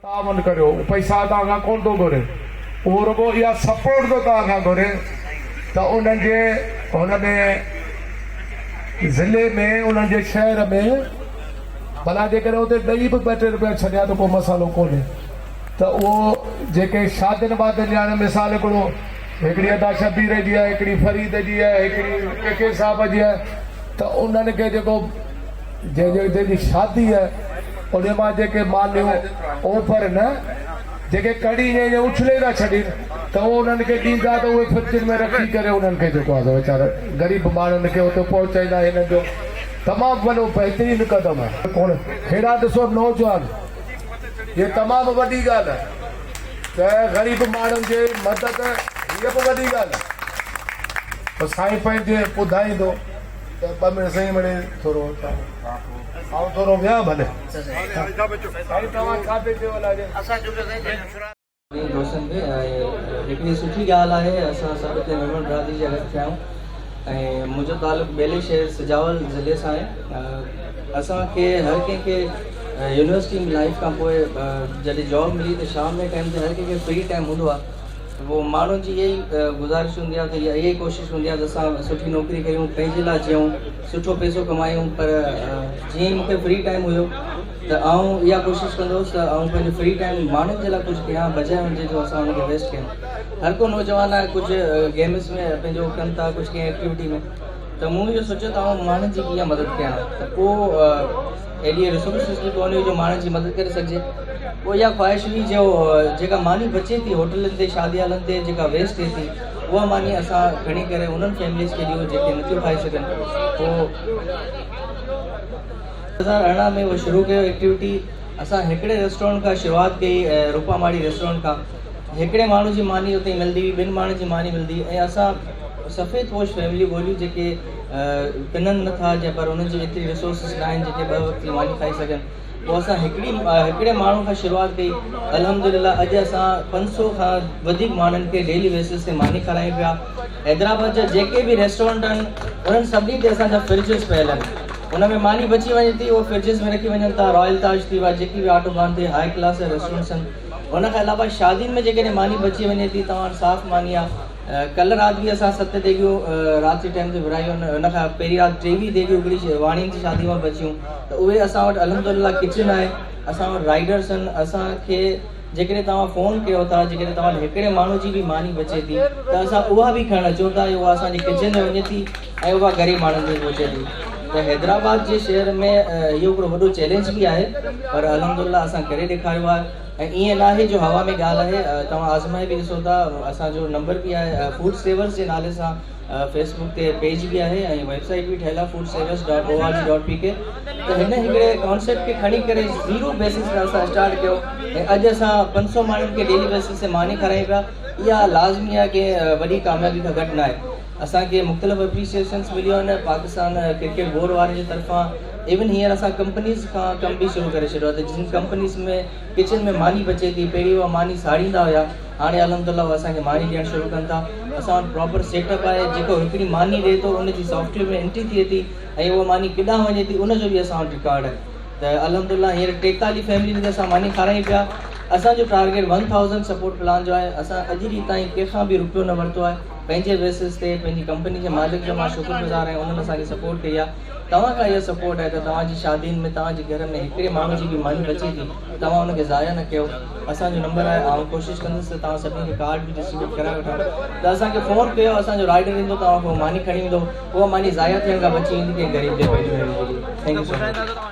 تعاون ڪريو، هو پئسا توهان کان ڪونه ٿو گهري، اهو رڳو اها سپورٽ ٿو توهان کان گهري ته انهن جي هن ۾ ضلعي ۾ انهن جي شهر ۾ ڀلا جيڪڏهن اتي ڏئي به ٻه ٽي روپيا ڇڏيا ته ڪو مسئلو ڪونهي ته اهو جيڪي شادين وادين جا هاڻي مثال هڪڙو هڪڙي ادا شبير جي آهي هڪڙي فريد جي آهي هڪڙي ڪي ڪي صاحب جي آهي ته انهن کي جيڪو جنهن جي شادي آهي ان مان جيڪي مانيون اوپر نه جيڪي ڪڙي ائين ائين اڇلي ٿا ڇڏين ته اهو انهن کي ڏيندا ته اهي فرجن ۾ رکي ڪري انهن کي جيڪو آهي سو ويچارا غريب ماڻهن کي اتي پهچائيندا. هنن جو تمام وڏو بهترين قدم آهي. هيڏانهن ڏسو نوجوان هيء تمام وڏي ڳالهه آهي ته غريب ماڻهن جي مدد هيء به وڏي ڳالهه آهي ته سائين پنهنجي ٻڌائيندو ته ٻه منٽ سائين مڙي ٿورو آئون ٿورو ويهان ڀلي. سائين توهان ڇا پئي چيو الاجي. دوستن کي ۽ هڪڙي سٺي ڳالهه آهي اسان سڀ هتي ميمڻ برادري جا گڏ ٿيا آهيون ۽ منهنجو تعلق ٻيلي شهر سجاول ضلعي سان آهي. اسان کي هر ڪنهن کي يونيورسٽي لائف کان پوء جڏهن جاب ملي ته شام جي ٽائيم تي هر ڪنهن کي فري ٽائيم هوندو آهي ته پوء ماڻهن جي اها ئي گذارش هوندي آهي ته اها ئي ڪوشش هوندي آهي ته اسان سٺي نوڪري ڪيون پنهنجي لاء جيئون سٺو پئسو ڪمايون پر جيئن ئي مون کي فري ٽائيم هيو ته آئون اها ڪوشش ڪندو هوس ته آئون پنهنجو فري ٽائيم ماڻهن جي لاء ڪجهه ڪيان بجاء ان جي جو اسان ان کي ويسٽ ڪيون. هر ڪو نوجوان آهي ڪجهه گيمز ۾ پنهنجو ڪن ٿا ڪجهه ڪنهن ايڪٽيوٽي ۾ ته مون اهو سوچيو ته آئون ماڻهن جي ڪيئن مدد ڪيان ته پوء ايڏي ريسورسز به ڪونه هئي جو ماڻهن جي مدد ڪري سگهجي. پوء اها خواهش هئي جو جيڪا ماني بچي ٿي هوٽلن تي شادي هالن تي جيڪا ويسٽ ٿئي ٿي اها ماني اسان کڻي ڪري انهن فيمليز کي ڏيون جيڪي نٿيون کائي سگهن. پوء 2018 ۾ اهو شروع ڪيو ايڪٽيوٽي اسان هڪڙي ريسٽورنٽ کان شروعات ڪئي روپا ماڙي ريسٽورنٽ کان هڪڙي ماڻهو جي ماني اتي ملندي هئي ٻن ماڻهن جي ماني ملندي هئي ۽ اسان سفيد پوش فيملي ڳوليون جيڪي پنن نٿا جا پر انهن جي ايتري ريسورسز نه آهن جيڪي ٻه وقت جي ماني کائي سگهن پوء اسان هڪڙي هڪڙي ماڻهو کان شروعات ڪئي الحمدلله اڄ اسان پنج سو کان وڌيڪ ماڻهن کي ڊيلي بيسس تي ماني کارايون پيا حيدرآباد جا جيڪي به ريسٽورنٽ آهن انهن سڀني تي اسان جا فرجز پيل آهن ان ۾ ماني بچي وڃي ٿي اهو فرجز ۾ رکي وڃن ٿا رائل تاج ٿي ويا جيڪي به آٽو بان تي هاء ڪلاس جا ريسٽورنٽس آهن ان کان علاوه شادين ۾ جيڪڏهن ماني بچي وڃي ٿي توهان وٽ صاف ماني آهي ڪلهه رات به اسان ست ديڳيون رات جي ٽائيم تي ورهايون ان کان پهرين رات 23 ديڳيون هڪڙي واڻين جي شادي مان بچيون ته اهي اسان وٽ الحمدلله ڪچن آهي اسان وٽ رائيڊرس آهن اسان کي جيڪڏهن توهان فون ڪيو ٿا جيڪڏهن توهان وٽ هڪڙي ماڻهو جي به ماني بچي ٿي ته اسان اها به کڻڻ اچون ٿا ۽ اها اسان جي ڪچن ۾ وڃي ٿي ۽ اها غريب ماڻهن تائين پهچي ٿي ته حيدرآباد جي شهر ۾ اهو هڪڙو وڏو چئلينج به آهي پر الحمدلله اسان ڪري ڏيکاريو آهي ۽ ائين ناهي جو هوا ۾ ڳالهه آهي توهان آزمائي به ڏسو ٿا اسان جو نمبر به آهي فوڊ سيورز جي نالي سان فيس بڪ تي پيج به آهي ۽ ويب سائيٽ به ٺهيل آهي food savers dot O R G dot P K ته هن هڪڙي ڪانسيپٽ کي کڻي ڪري زيرو بيسس تي اسان اسٽارٽ ڪيو ۽ اڄ اسان 500 ماڻهن کي ڊيلي بيسس تي ماني کارايون پيا اها لازمي آهي ڪنهن وڏي ڪاميابي کان گهٽ ناهي. اسان کي مختلف اپريسيئشنس مليون آهن پاڪستان ڪرڪيٽ بورڊ وارن جي طرفان ايون هينئر اسان ڪمپنيز کان ڪم به شروع ڪري ڇڏيو آهي ته جن ڪمپنيز ۾ ڪچن ۾ ماني بچي ٿي پهرين اها ماني ساڙيندا هيا هاڻي الحمد لله اهي اسان کي ماني ڏيڻ شروع ڪن ٿا اسان وٽ پراپر سيٽ اپ آهي جيڪو هڪڙي ماني ڏئي ٿو ان جي سافٽ ويئر ۾ انٽري ٿئي ٿي ۽ اها ماني ڪيڏانهن وڃي ٿي ان جو به اسان وٽ رڪارڊ آهي ته الحمد لله هينئر 43 فيملين کي اسان ماني کارايون پيا اسان جو ٽارگيٽ 1000 سپورٽ پلان جو آهي اسان اڄ ڏينهن تائين ڪنهن کان به روپيو نه ورتو آهي پنهنجي بيسس تي پنهنجي ڪمپني جي مالڪ جو مان شڪر گذار آهيان انهن اسان کي سپورٽ ڪئي آهي توهان کان اها سپورٽ آهي ته توهان جي شادين ۾ توهان جي گهر ۾ هڪڙي ماڻهو جي به ماني بچي ٿي توهان ان کي ضايع نه ڪيو اسان جو نمبر آهي آئون ڪوشش ڪندس ته توهان سڀني کي ڪارڊ به ڊسٽريبيوٽ ڪرائي وٺان ته اسان کي فون ڪيو اسان جو رائيڊر ايندو توهان کان ماني کڻي ويندو اها ماني ضايع ٿيڻ کان بچي ويندي ڪنهن غريب جي پيٽ ۾ ويندي. Thank you so much.